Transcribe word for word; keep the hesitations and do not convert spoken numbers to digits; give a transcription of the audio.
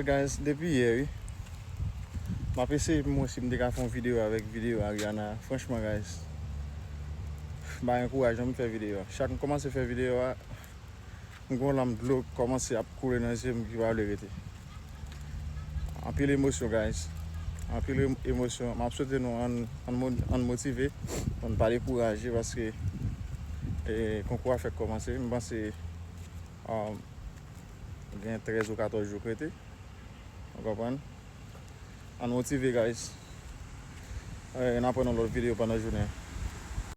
Guys, depi yè wi, m ap eseye pou m wè si m te ka fè yon videyo avèk videyo Ariana. Franchman guys, m pa gen kouraj non pou m fè videyo. Chak m kòmanse fè videyo a, m gon lanm dlo k kòmanse ap koule nan zye m ki pa vle rete. Anpil emosyon guys, anpil em- emosyon. M ap swete nou ann ann mo- ann motive, pou n pa dekouraje paske e, konkou a fèk kòmanse. M panse um, gen trèz ou katòz jou k rete. Ou konprann? Ann motive guys. E, n ap wè nan lòt videyo pandan jounen.